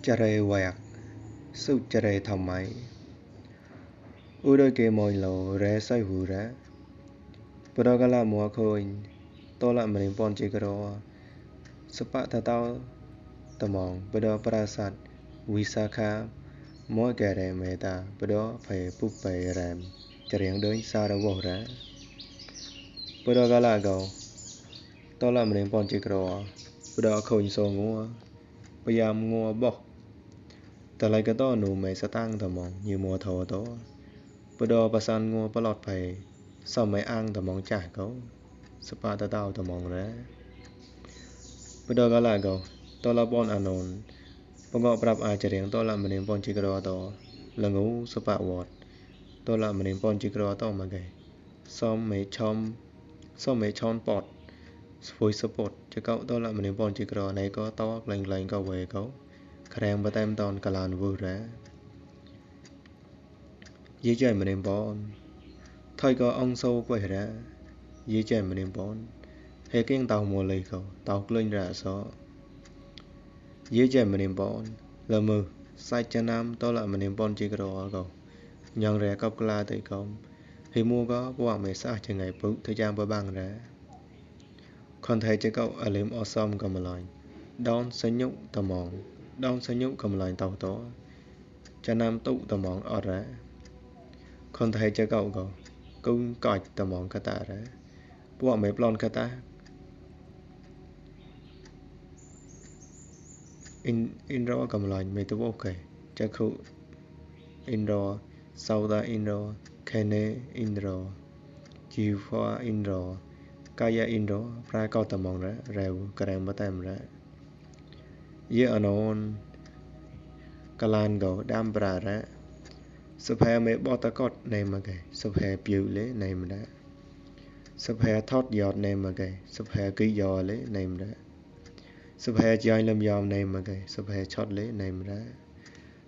Chare wayak su chare thamai Udo ke moilo re sai hu ra Padagala mo khoin tola manin pon chikro Sapa tatao tamong pada prasat Visakha mo kare meta pada phai pupai ram chariang doi sarawo ra Padagala go tola manin pon chikro pada khoin so ngo payam ngo bo Talai ka to nu mai satang tamong như mo tho to Pada pasan ngo palot phai sau mai ang tamong cha ko Sapa tatao tamong ra Padagala go tola pon anon Pagok prap a chariang tola manin pon chikro to Langu sapa wot Tola manin pon chikro to magai Som mai chon pot Sphoi support chakau tola manin pon chikro nai ko to lain ko we ko Khrang ba tam ton kalan vu ra Ye chai manin pon Thoi ko ong so quay ra Ye chai manin pon He kieng tao mo lây ko tao klin ra so Ye chai manin pon La mơ sai chanam tola manin pon chikro ko Nyang ra kap kla tay kom He mua có qua mai sa cha ngai pu thời gian ba bang ra Kon thai chakau alim awesome kam lai Don sanyuk tamong Don sanyuk kam lai tao to Chanam tu tamong ở ra Kon thai chakau ko Cung coi tamong kata ra Qua mai plon kata Inro kam lai mai tu ok Chakhu Inro Sauda Inro Kene Inro Jiwa Inro Kaya Inro Pra kau tamong ra Reu karang batam ra Ye anon Kalan go dam pra ra Sapha me bota kot nei magai Sapha piu le nei mda Sapha thot yot nei magai Sapha ki yo le nei mda Sapha jai lam yom nei magai Sapha chot le nei mda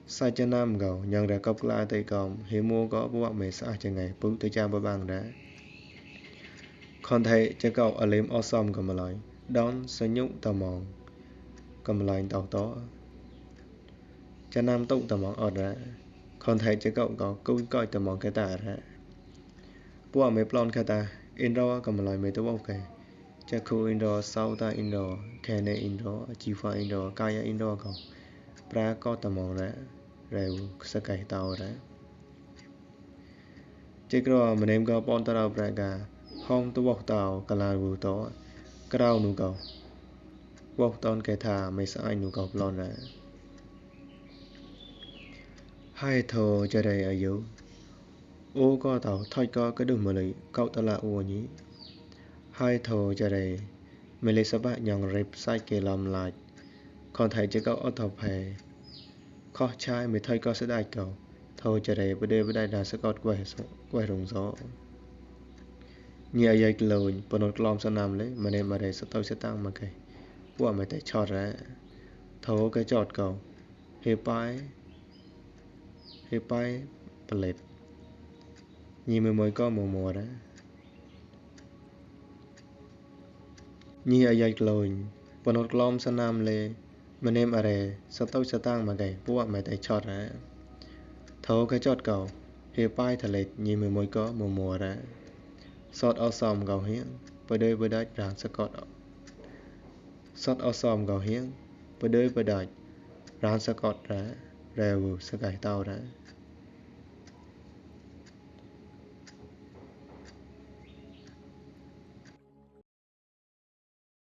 Sa chanam go Nyang ra kop kla tay kom He mua có buộc me sa cha ngai pu thời gian ba bang ra Kon thai chakau alim awesome kam lai Don sanyuk tamong Kam lai tao to Chanam tu tamong ở ra Kon thai chakau có cung coi tamong kata ra Buộc me plon kata Inro kam lai me tu ok Chakhu Inro Sauda Inro Kene Inro Jiwa Inro Kaya Inro ko Pra ko tamong ra Reu sakai tao ra Chikro manem ko pon tarao pra ka Hong tu wok tao kalan vu to Krao nu ko Wok ton ke tha mai sa ai nu ko plon ra Hai tho chare ayu O ko tao thoi ko ka du ma lai Kau tala o nhi Hai tho chare Mele sapa nyong rip sai ke lam lai Kon thai chakau o thop hai Kho chai me thoi ko sa dai ko Tho chare bade da sakot quay rung gió Nhi ayay lôi Panot klom sa nam le Mane mare sa tau sa tang ma kay Qua me tay chot ra Tho cái chot ko He pai Palet Nhi me moy ko mùa ra Nhi ayay lôi Panot klom sa nam le Mane mare sa tau sa tang ma kay Qua me tay chot ra Tho cái chot ko He pai thalet Nhi me moy ko mùa ra Sot awesome gao hiến Bade đạch ràng sakot Sot awesome gao hiến Bade đạch ràng sakot ra Reu sakai tao ra